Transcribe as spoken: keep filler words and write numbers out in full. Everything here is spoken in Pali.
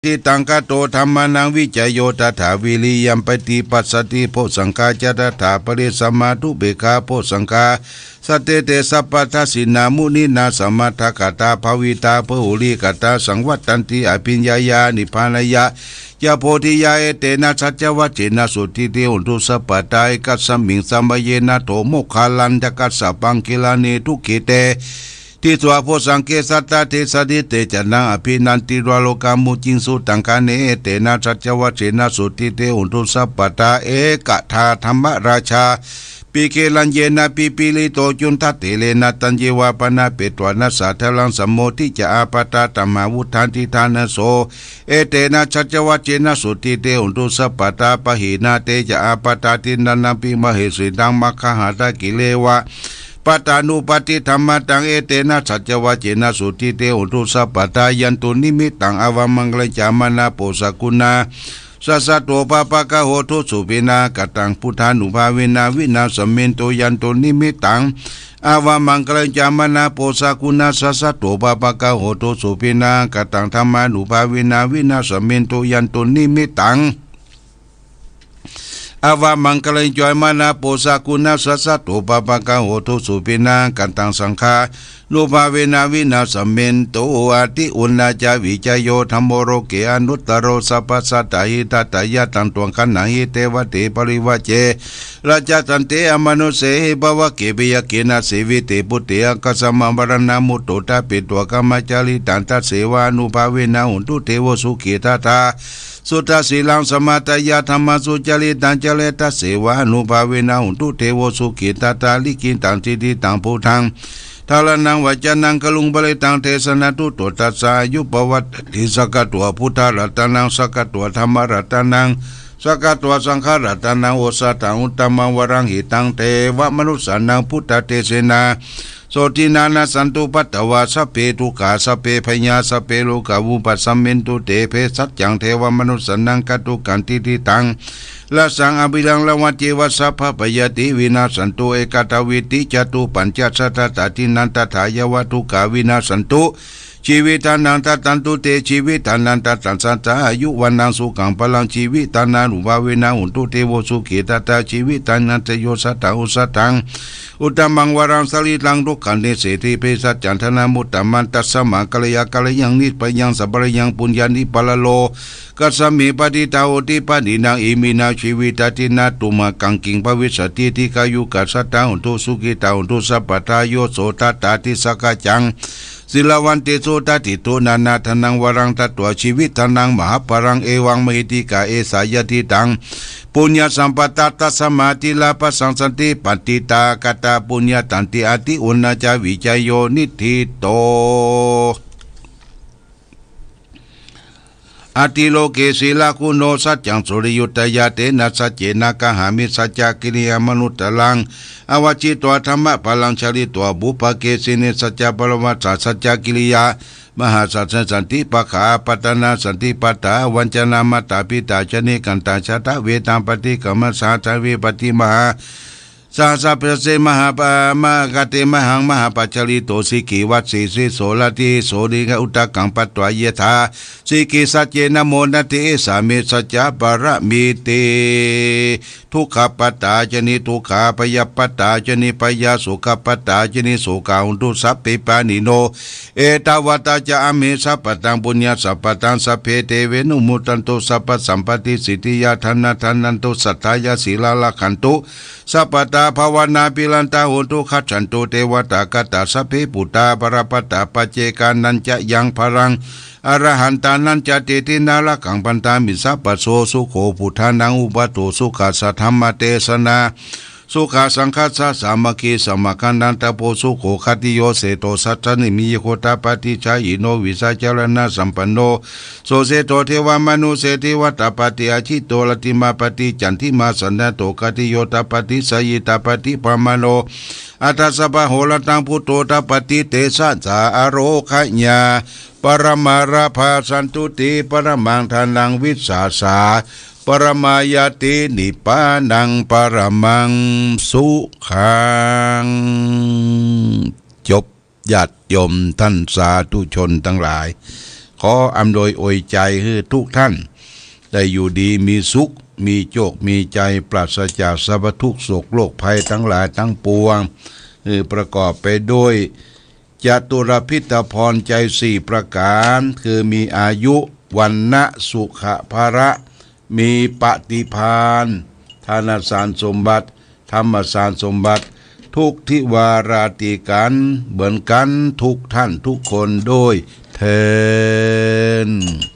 Taṃ kato dhammānaṃ vicayo tathā viriyampīti passaddhi bojjhaṅgā ca tathāpare samādhupekkhabojjhaṅgā sattete sabbadassinā muninā sammadakkhātā bhāvitā bahulīkatā saṃvattanti abhiññāya nibbānāya ca bodhiyā. Etena saccavajjena sotthi te hotu sabbadā. Ekasmiṃ samaye nātho moggallānañca kassapaṃ gilāne dukkhite disvā bojjhaṅge satta desayi te ca taṃ abhinanditvā rogā mucciṃsu taṅkhaṇe. Etena saccavajjena sotthi te hotu sabbadā. Ekadā dhammarājāpi gelaññenābhipīḷito cundattherena taññeva bhaṇāpetvāna sādaraṃ sammodiya ābādhā tamhā vuṭṭhāti ṭhānaso. Etena saccavajjena sotthi te hotu sabbadā. Pahīnā te ca ābādhā tiṇṇannampi mahesinaṃ maggāhatakilesāva pattānuppattidhammataṃ. Etena saccavajjena sotthi te hotu sabbadā. Yandunnimittaṃ avamaṅgalañca manāpo sakuṇassa saddo pāpaggaho dussupinaṃ akantaṃ buddhānubhāvena vināsamentu. Yandunnimittaṃ avamaṅgalañca manāpo sakuṇassa saddo pāpaggaho dussupinaṃ akantaṃ dhammānubhāvena vināsamentu. Yandunnimittaṃ avamaṅgalañca manāpo sakuṇassa saddo pāpaggaho dussupinaṃ akantaṃ saṅghānubhāvena vināsamentu. Atiuṇhā ca vicayo dhammo loke anuttaro sabbasattahitatthāya taṃ tvaṃ gaṇhāhi devate parivajje rajasante amanussehi pāvake piyagge nasīvite buddhe ākasamā maraṇā mutto ṭhapetvā brahmacāritaṃ tasseva ānubhāvena hotu devo sukhī tathā suddhasīlaṃ samādāya dhammaṃ sucaritaṃ care tasseva ānubhāvena hotu devo sukhī tathā. Likkhitaṃ cintitaṃ buddhaṃ dhāraṇaṃ vacanaṃ guruṃ paṇḍitaṃ desanaṃ tuṭṭho tassa āyuṃ pavaḍḍhaṃ sakkatvā buddharatanaṃ sakkatvā dhammaratanaṃ sakkatvā saṅgharatanaṃ osathaṃ uttamaṃ varaṃ hitaṃ devamanussānaṃ buddhatejenā sotthinā nassantupaddavā sabbe dukkhā sabbe bhayā sabbe rogā vūpasamentu te. Bhesajjaṃ devamanussānaṃ guruṃ cintitaṃ rasaṃ abhiraṃ rāmaṃ ceva sabbabhayāti vinassantu. Ekadā vīti catū pañca sattā dinnā tathā yāva dukkhā vinassantu jīvitanaṃ dadantu te jīvitanaṃ dadaṃ sadā āyu vaṇṇaṃ sukhaṃ balaṃ jīvitadānubhāvena hotu devo sukhī tathā jīvitadānañca yo satthā osathaṃ uttamaṃ varaṃ sārīraṃ dukkhā nissessati. Bhesajjaṃ dānamuttamaṃ tasmā kālāya kālayaṃ nibbayaṃ sampādeyyaṃ puññāni paralokasmiṃ patiṭṭhā hoti pāṇinaṃ. Iminā jīvitadinnā tumhākaṃ kiṃ bhavissati dīghāyukā sadā hontu sukhitā hontu sabbadā. Yo so tathāti sakkaccaṃ sīlavantesu ṭhāti tuṇhānaṃ dānaṃ varaṃ datvā jīvitadānaṃ mahapphalaṃ evaṃ mahiddhikā esā yadidaṃ puññasampadā. Tasmā sīlabhāsaṃ santi patthitā katā puññattanti. Atiuṇhā ca vicayo niṭṭhito atthi loke sīlaguṇo saccaṃ suriyuttayā tena saccena gahāmi saccakiriyamanuttaraṃ. Āvajjitvā dhammabalaṃ chāritvā pubbake jine saccabalaṃ vassa saccakiriyā mahāsasaṃ santi pāgā āpattanā santi patthā avañcanā mātā pitā ca nikkhantā jātaveda paṭikkama saha jāve paṭimahā saha sabbe mahāpā mahākate mahaṃ mahāpajjalito sikhī vajjī sīso rati sūlikaṃ udakaṃ patvā yathā sikhī saccena modati. Esā me saccapāramīti. Dukkhappattā ca niddukkhā bhayappattā ca nibbhayā sokappattā ca nissokā hontu sabbe pāṇino. Ettāvatā ca amhehi sambhataṃ puññasampadaṃ sabbe devanumodantu sabbasampattisiddhiyā dānaṃ dadantu saddhāya sīlaṃ rakkhantu sabbadā bhāvanābhiratā hontu gacchantu devatāgatā. Sabbe buddhā balappattā paccekānañca yaṃ balaṃ arahantānañca diṭṭhinā rakkhaṃ bandhāmi sabbaso. Sukho buddhānaṃ uppādo sukhā saddhammadesanā sukhā saṅghassa sāmaggī samaggānaṃ tapo sukho. Khattiyo seṭṭho satta sīmāhi gotapati jhāyino vijjācaraṇasampanno so seṭṭho devamanussānaṃ devatāpati ajito rattimāpati candimā sannaddho khattiyo tapati jhāyī tapati brāhmaṇo atha sabbā ahorattaṃ buddho tapati tejasā ārogyaṃ paramālabhā santuṭṭhiṃ paramaṃ dhanaṃ vissāsaṃ paramāyati nibbānaṃ paramaṃ sukhaṃ. จบ ญาติโยมท่านสาธุชนทั้งหลาย ขออำนวยอวยใจให้ทุกท่าน ได้อยู่ดีมีสุข มีโชค มีชัย ปราศจากสรรพทุกข์โศกโรคภัยทั้งหลายทั้งปวง คือประกอบไปด้วย จตุรพิธพรชัยสี่ประการ คือมีอายุ วรรณะ สุขะ พละ มีปฏิภาณ ทานสารสมบัติ ธรรมสารสมบัติ ทุกทิวาราตรีกัน เหมือนกันทุกท่านทุกคนด้วยเทอญ